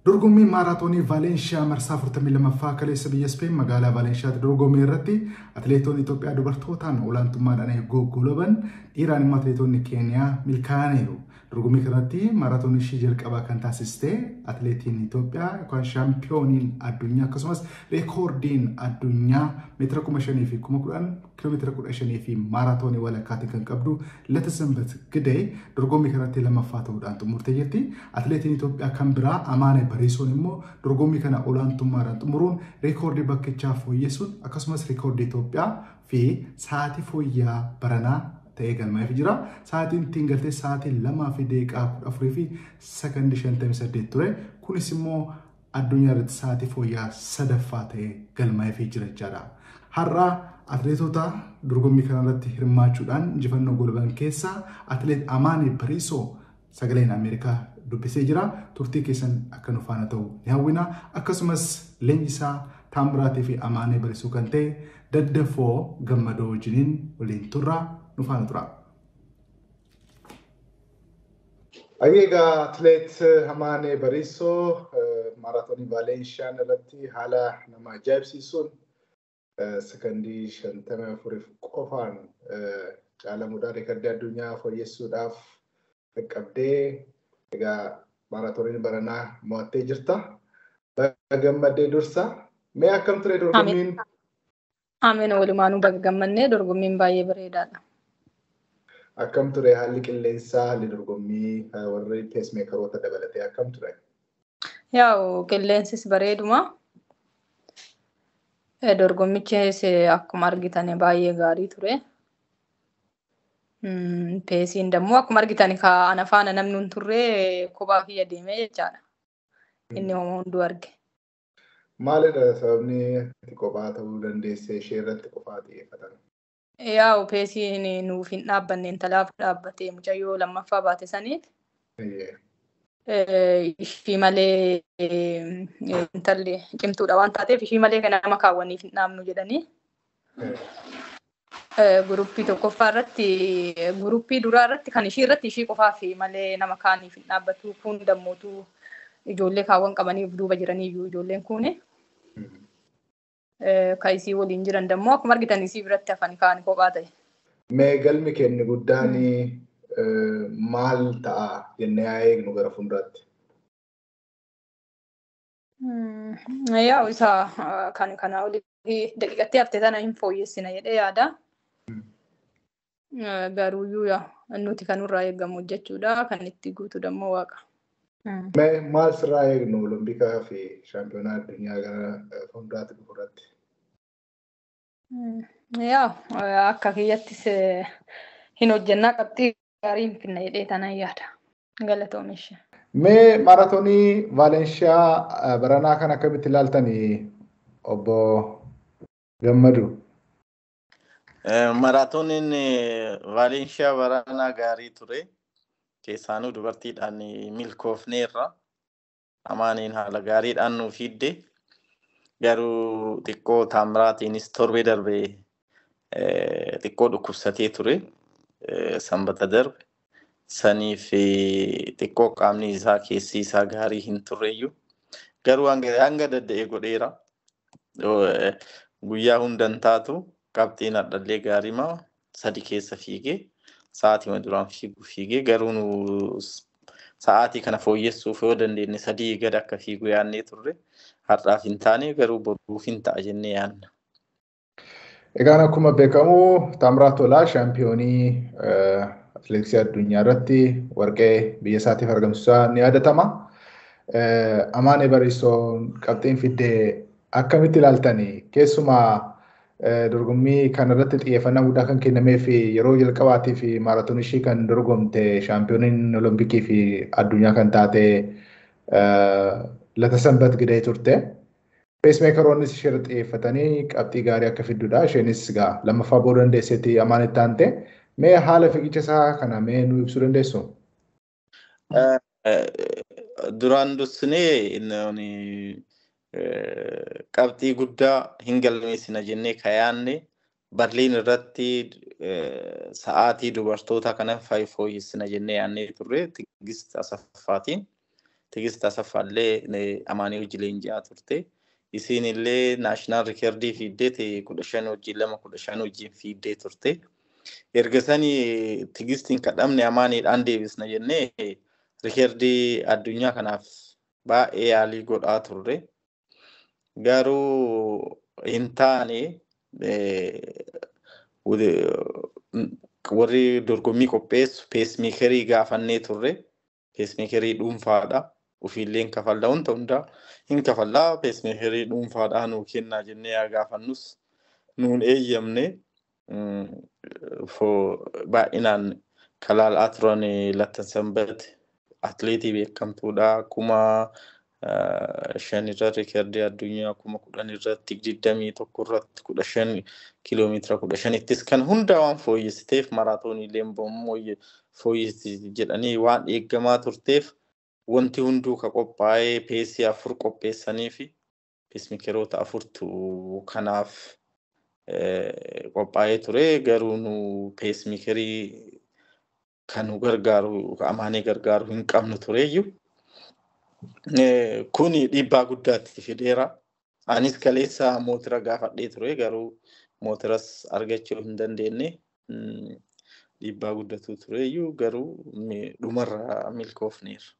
Dorgommii maaraatoonii Vaalenshiyaa marsaa 42ffaa kaleessa biyya Speen magaalaa Vaalenshiyaatti dorgomee irratti atileetonni Itoophiyaa dubartootaan olaantummaadhaan goggoloban, dhiiraan immoo atileetonni Keeniyaa milkaa'aniiru. Dorgommii kanatti maaraatoonii ishee jalqabaa kan taasiste atileetiin Itoophiyaa yookaan shaampiyooniin addunyaa akkasumas reekoordiin addunyaa meetira 5,000 fi 10,000, kiiloomeetira 15 fi maaraatoonii walakkaatiin kan qabdu Letesenbet Gidey dorgommii kanatti lammaffaa ta'uudhaan xumurtee jirti. Atileetiin Itoophiyaa kan biraa Amaane Bariisoon immoo dorgommii kana olaantummaadhaan xumuruun reekoordii bakkichaa fooyyessuun akkasumas reekoordii Itoophiyaa fi sa'aatii fooyya'aa baranaa ta'ee galmaa'eef jira. Sa'aatiin ittiin galtee sa'aatii 2 fi daqiiqaa 14 fi sakandii 58 ture. Kunis immoo addunyaa irratti sa'aatii fooyya'aa sadaffaa ta'ee galmaa'eef jira jechaadha. Har'a atileetota dorgommii kanarratti hirmaachuudhaan injifannoo golban keessaa atileet Amaane Bariisoo Sagaleen Ameerikaa dubbisee jira. Turtii keessan akka nu faana ta'u ni hawwina. Akkasumas leenjisaa Taamiraatii fi Amaanee Bariisoo kan ta'e Daddafoo Gammadoo wajjiniin waliin turra, nu faana tura. Egaa atileet Amaanee Bariisoo maaraatoonii Vaaleenshiyaan irratti haala nama ajaa'ibsiisuun sekondii 54 qofaan caalamuudhaan reekardii addunyaa fooyyessuudhaaf qaqqabdee, egaa maaraatooniin baranaa mo'attee jirta. Baga gammaddee dursa. Mee akkam ture dorgommiin? Ameen, walumaanuu baga gammannee. Dorgommiin baay'ee bareedaadha. Akkam ture haalli qilleensaa, haalli dorgommii, warri pacemakeroota dabalatee akkam ture? Yaa'u, qilleensis bareeduma. Dorgommichis akkuma argitan baay'ee gaarii ture. Paceiin dammoo akkuma argitan ana faana namni hin turre, kophaa kiyya deemee jechaadha. Inni homaa hunduu arge. Maalidha sababni ati kophaa ta'uu dandeessee ishee irratti qofaa xiyyeeffatan? Yaa'u, paceiin nuuf hin dhaabbanne, intalaaf dhaabbatee mucayyoo lammaffaa baate saniif. Ishii malee, intalli cimtuudha waan taateef, ishii malee kan nama kaawwaniif hin dhaabnu jedhanii. Guruppii tokkoffaa irratti, guruppii duraa irratti kan ishii irratti ishii qofaa fi malee nama kaaniif hin dhaabbatu. Kun dammootu ijoollee kaawwan qabaniif duuba jiraniyyuu ijoolleen kun. Kan isii waliin jiran dammoo akkuma argitan isii biratti hafan, kaan kophaa ta'e. Mee galmi keenya guddaan maal ta'a jennee haa eegnu gara fuulduraatti? Yaa'u, isa kan kanaa olii daqiiqatti hafte tana hin fooyyessina jedhee yaada. Garuuyyuu nuti kan nurraa eegamu hojjechuudha. Kan itti guutu dammoo Waaqa. Mee maal sirraa eegnu Olompikaa fi shaampiyoonaa addunyaa gara fuulduraatti dhufu irratti? Yaa, akka kiyyattis hin hojjennaa, qabxii gaarii hin finna jedhee tanan yaada. Galatoomisha. Mee maaraatoonii Vaalenshiyaa baranaa kan akkamitti ilaaltanii, obbo Gammadu? Maaraatooniin Vaalenshiyaa baranaa gaarii ture. Keessaanuu dubartiidhaan milkoofneerra. Amaaniin haala gaariidhaan nuuf fidde. Garuu xiqqoo Taamiraatiinis torbee darbe xiqqoo dhukkubsatee ture. Sanbata darbe. Saniif xiqqoo qaamni isaa keessi isaa gaarii hin turreyyuu. Garuu hanga danda'e godheera. Guyyaa hundan taatu qabxiin hadhallee gaarii maa sadi keessa fiigee, sa'aatii duraan fiigu fiigee, garuu nu sa'aatii kana fooyyessuuf yoo dandeenye sadii gad akka fiigu yaadnee turre. Har'aaf hin taane, garuu boruuf hin ta'a jennee yaadna. Egaan akkuma beekamu Taamiraat Tolaa shaampiyoonii atileetiksii addunyaa irratti warqee biyya isaatiif argamsiisaa ni yaadatama. Amaanee Bariisoon qabxiin fiddee akkamitti ilaaltanii? Keessumaa dorgommii kanarratti xiyyeeffannaa guddaa kan kennamee fi yeroo jalqabaatii fi maaraatoonii ishii kan dorgomte shaampiyooniin Olompikii fi addunyaa kan taate Latasanbat Gidee turte. Pacemakeroonnis ishee irratti xiyyeeffatanii qabxii gaarii akka fiddudha. Isheenis egaa lammaffaa booda dandeesseetti Amaan itti aante. Mee haala fiigicha isaa kana mee nu ibsuu dandeessu? Duraan dursinee qabxii guddaa hin galmeessina jennee kayaanne. Barliin irratti sa'aatii dubartoota kana fooyyessina jennee yaadnee turre Tigist Asaffaatiin. Tigist Asaffaallee Amaanii hojii leenji'aa turte. Isiin illee naashinaal rikeerdii fiiddee 15 hojii 2 15 hojiin fiiddee turte. Erga sanii Tigistiin kadhamne Amaaniidhaan deebisna jennee rikeerdii addunyaa kanaaf baay'ee yaalii godhaa turre. Garuu hin taane, warri dorgommii qopheessu peesmeekerii gaafannee turre. Peesmeekerii dhuunfaadha. Ofiillee hin kafallaa, wanta hundaa hin kafallaa, peesmeekerii dhuunfaadhaa nuu kennaa jennee yaa gaafannus nuun eeyyamne. Baay'inaan kalaalaa turan Lattansanbat atleetii beekamtuudha. 5000 irra rikeerdii addunyaa, 10,000 irratti, 21 irratti, 15 kiiloomeetira 15ttis kan hundaa waan fooyyessiteef, maraatooniilee fooyyessiti jedhanii waan eeggamaa turteef, wanti hunduu ka qophaa'ee peesii 4 qopheessanii fi peesmeekeroota 4tu kanaaf qophaa'ee ture. Garuu nu peesmeekerii kan nu gargaaru, Amaanii gargaaru hin qabnu tureyyuu. Kuni dhiibbaa guddaatti fideera. Anis kaleessa mootira gaafadhee ture, garuu mootiras argachuu hin dandeenye. Dhiibbaa guddatu tureyyuu, garuu dhumarra milkoofneerra.